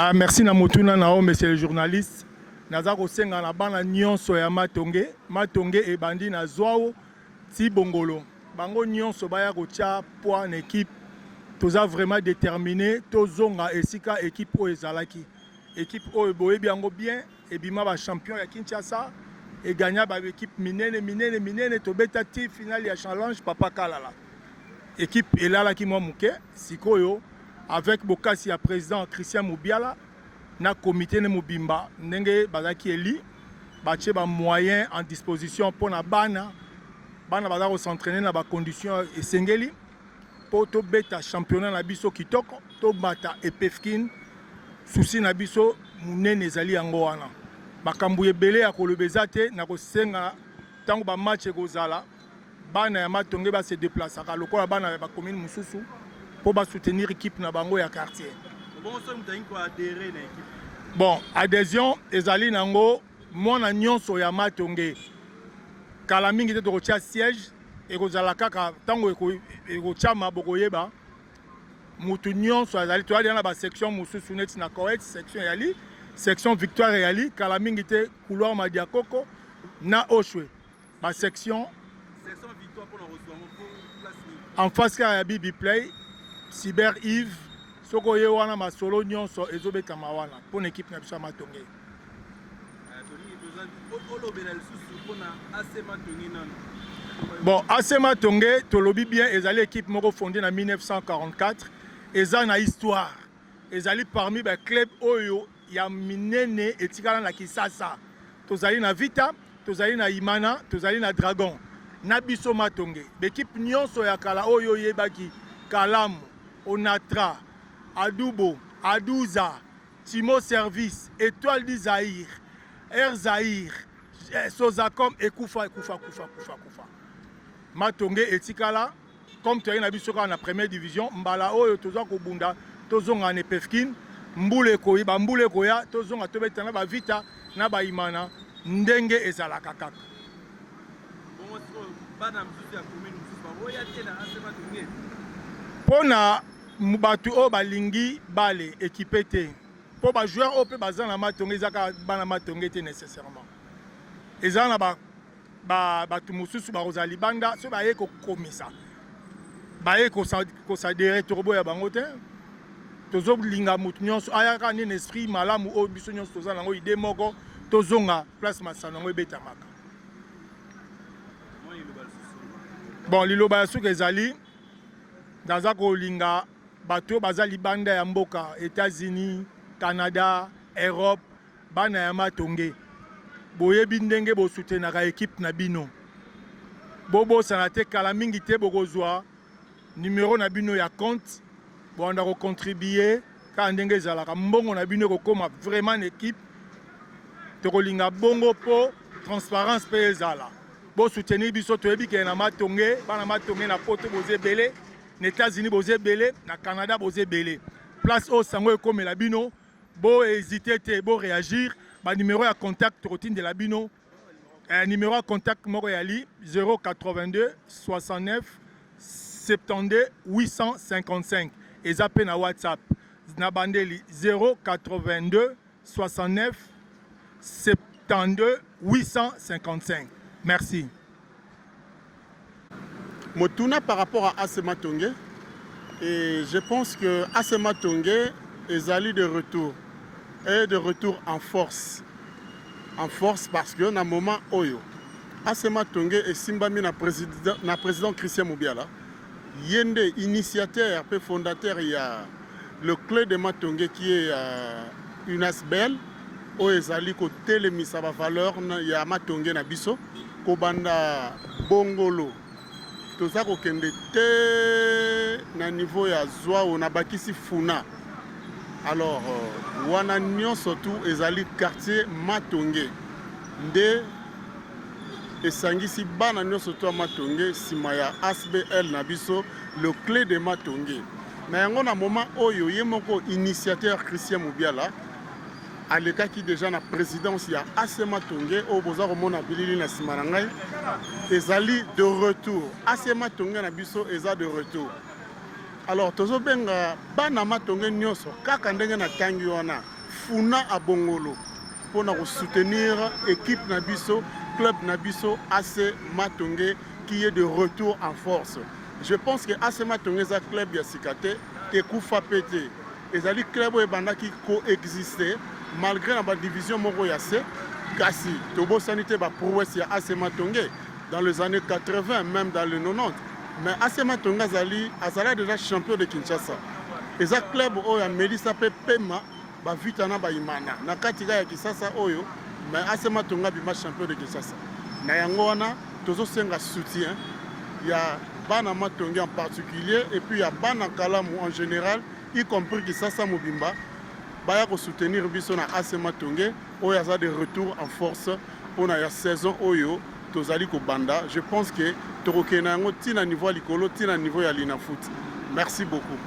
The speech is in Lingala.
Ah, merci na motuna na yo, monsieur le journaliste. Naza kosenga na bana nyonso ya Matonge. Matonge ebandi na Zwao ti Bongolo, bango nyonso baya kotia poids na équipe. Toza vraiment déterminé tozonga esika équipe oyo ezalaki. Équipe oyo boyebi yango bien, ebima ba champion ya Kinshasa, egagna ba équipe minene minene minene, tobeta ti finale ya Challenge Papa Kalala. Équipe elalaki mwa moke. Sikoyo, avec bokasi ya président Christian Mubiala na comité ne mobimba, ndenge bazalaki eli batie ba moyen en disposition mpona bana, bana baza kos'entraîner na bacondition esengeli mpo tobeta championnat na biso kitoko, tobata EPFKIN. Souci na biso monene ezali yango wana. Makambo ebele ya koloba eza te. Na kosenga, ntango bamatch ekozala, bana ya Matonge base déplaçaka lokola bana ya bacommune mosusu mpo basoutenir équipe na bango ya quartier. Bon, adhésion ezali nango, mwana nyonso ya Matonge. Kala mingi te tokotia siège, ekozala kaka ntango ekotiama, bokoyeba. Mutu nyonso azali, toyali na basection mosusu neti na Coet, section eyali, section Victoire eyali, kala mingi te couloir Madiakoko na Oshwe, basection en face kaka ya Bibi Play Cyber Eve. Soki oye wana, masolo nyonso ezobetama wana mpo na équipe na biso ya Matonge. Olobela lisusu mpona AC Matonge nano. Bon, AC Matonge, tolobi bien, ezali équipe moko fondée na 1944, eza na histoire, ezali parmi baclub oyo ya minene etikala na Kisasa. Tozali na Vita, tozali na Imana, tozali na Dragon na biso Matonge. Baekipe nyonso ya kala oyo oyebaki, Kalamu, Onatra, Adubo, Aduza, Timo Service, Étoile du Zaïre, Air Zaïre, Sozacom, ekufa, ekufa, kufa, kufa, kufa. Matonge etikala comme toyaki na biso kaka na première division. Mbala oyo toza kobunda, tozonga na EPFKIN. Mbula ekoyi, bambula ekoya, tozonga tobeta na baVita na baImana ndenge ezalaka kaka. Bongo sikoyo bana mosusu ya commune mosusu bakoya te na AC Matonge? Mpo na bato oyo balingi bale équipe te, mpo bajoueur oyo mpe baza na Matonge, eza kaka bana Matonge te nécessairement, eza na bato mosusu bakozala libanda. Soki baye kokomisa, baye koadhérer, tokoboya bango te. Tozolinga motu nyonso ayaka nini, esprit malamu oyo biso nyonso toza nango, idée moko, tozonga place masano yango ebetamaka. Bon, liloba ya suka ezali, naza kolinga bato oyo baza libanda ya mboka, États-Unis, Canada, Europe, bana ya Matonge, boyebi ndenge bosoutenaka équipe na bino. Bobosana te, kala mingi te bokozwa numero na bino ya compte, bobanda kocontribuer kaka ndenge ezalaka. Mbongo na bino ekokóma vraiment na équipe. Tokolinga bongo mpo transparence mpe ezala. Bosoutenir biso. Toyebi ke na Matonge, bana Matonge na Poto boza ebele, na États-Unis boza ebele, na Canada boza ebele. Place oyo sango ekomela bino, bohésite te, boréagir. Banimero ya contact tokotindela bino. Numéro ya contact moko yali 082 69 72 855, eza mpe na WhatsApp. Na bandeli 082 69 72 855. Merci. Motuna par rapport à AC Matonge, et je pense que AC Matonge ezali de retour et de retour en force, en force, parce que na moment oyo AC Matonge esimbami na président Christian Mubiala. Ye nde initiateur mpe fondateur ya le club de Matonge, qui est une ASBL oyo ezali kotelemisa bavaleur ya Matonge na biso. Kobanda Bongolo, toza kokende te na niveau ya Zwao, nabakisi Funa. Alors wana nyonso tu ezali quartier Matonge, nde esangisi bana nyonso to ya Matonge nsima ya ASBL na biso, le Clé de Matonge. Na yango, na moment oyo, ye moko initiateur Christian Mubiala alekaki déjà na présidence ya AC Matonge. Oyo boza komona bilili na nsima na ngai ezali de retour. AC Matonge na biso eza de retour. Alors tozobenga bana Matonge nyonso kaka ndenge natangi wana, funa abongolo mpona kosoutenir équipe na biso, club na biso AC Matonge, qui est de retour en force. Je pense que AC Matonge eza club ya sika te, ekufa mpe te. Ezali club oyo ebandaki koexiste malgré na badivision moko ya se, kasi tobosani te baprouesse ya AC Matonge dans les années 80, même dans les 90. Mais AC Matonge azali, azala déjà champion de Kinshasa. Eza club oyo amelisa mpe pema bavita na bayimana na kati kaka ya Kisasa oyo, mais AC Matonge abima champion de Kinshasa. Na yango wana tozosenga soutien ya bana Matonge en particulier et puis ya bana Kalamu en général, y compris Kisasa mobimba, baya kosoutenir biso na AC Matonge oyo aza de retour en force mpona ya saison oyo tozali kobanda. Je pense que tokokende na yango ntina niveau ya likolo, ntina niveau ya Linafoot. Merci beaucoup.